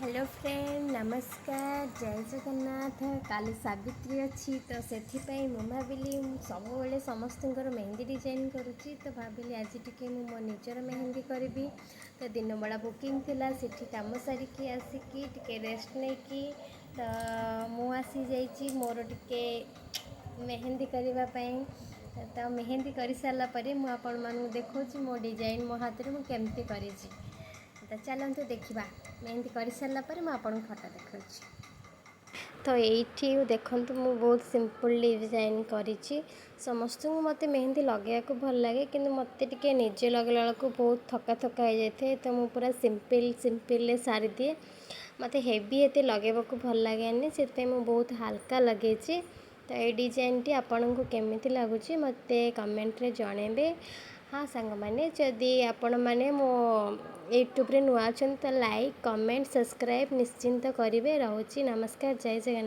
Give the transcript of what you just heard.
Hello friend, ନମସ୍କାର, ଜୟ ଜଗନ୍ନାଥ। କାଲି ସାବିତ୍ରୀ ଅଛି ତ, ସେଥିପାଇଁ ମୁଁ ଭାବିଲି, ମୁଁ ସବୁବେଳେ ସମସ୍ତଙ୍କର ମେହେନ୍ଦି ଡିଜାଇନ୍ କରୁଛି, ତ ଭାବିଲି ଆଜି ଟିକେ ମୁଁ ମୋ ନିଜର ମେହେନ୍ଦି କରିବି। ତ ଦିନବେଳା ବୁକିଂ ଥିଲା, ସେଠି କାମ ସାରିକି ଆସିକି ଟିକେ ରେଷ୍ଟ ନେଇକି ତ ମୁଁ ଆସିଯାଇଛି ମୋର ଟିକେ ମେହେନ୍ଦି କରିବା ପାଇଁ। ତ ମେହେନ୍ଦି କରିସାରିଲା ପରେ ମୁଁ ଆପଣମାନଙ୍କୁ ଦେଖାଉଛି ମୋ ଡିଜାଇନ୍ ମୋ ହାତରେ ମୁଁ କେମିତି କରିଛି। ତ ଚାଲନ୍ତୁ ଦେଖିବା। ମେହେନ୍ଦି କରିସାରିଲା ପରେ ମୁଁ ଆପଣଙ୍କୁ ଫଟୋ ଦେଖାଉଛି। ତ ଏଇଠି ଦେଖନ୍ତୁ, ମୁଁ ବହୁତ ସିମ୍ପଲ୍ ଡିଜାଇନ୍ କରିଛି। ସମସ୍ତଙ୍କୁ ମୋତେ ମେହେନ୍ଦି ଲଗାଇବାକୁ ଭଲ ଲାଗେ, କିନ୍ତୁ ମୋତେ ଟିକେ ନିଜେ ଲଗାଇଲା ବେଳକୁ ବହୁତ ଥକା ଥକା ହେଇଯାଇଥାଏ। ତ ମୁଁ ପୁରା ସିମ୍ପଲ୍ ସିମ୍ପଲ୍ରେ ସାରିଦିଏ। ମୋତେ ହେଭି ଏତେ ଲଗାଇବାକୁ ଭଲ ଲାଗେନି, ସେଥିପାଇଁ ମୁଁ ବହୁତ ହାଲକା ଲଗେଇଛି। ତ ଏଇ ଡିଜାଇନ୍ଟି ଆପଣଙ୍କୁ କେମିତି ଲାଗୁଛି, ମୋତେ କମେଣ୍ଟରେ ଜଣାଇବେ। ହଁ ସାଙ୍ଗମାନେ, ଯଦି ଆପଣମାନେ ମୋ ୟୁଟ୍ୟୁବରେ ନୂଆ ଅଛନ୍ତି, ତ ଲାଇକ୍, କମେଣ୍ଟ, ସବସ୍କ୍ରାଇବ୍ ନିଶ୍ଚିନ୍ତ କରିବେ। ରହୁଛି, ନମସ୍କାର, ଜୟ ଜଗନ୍ନାଥ।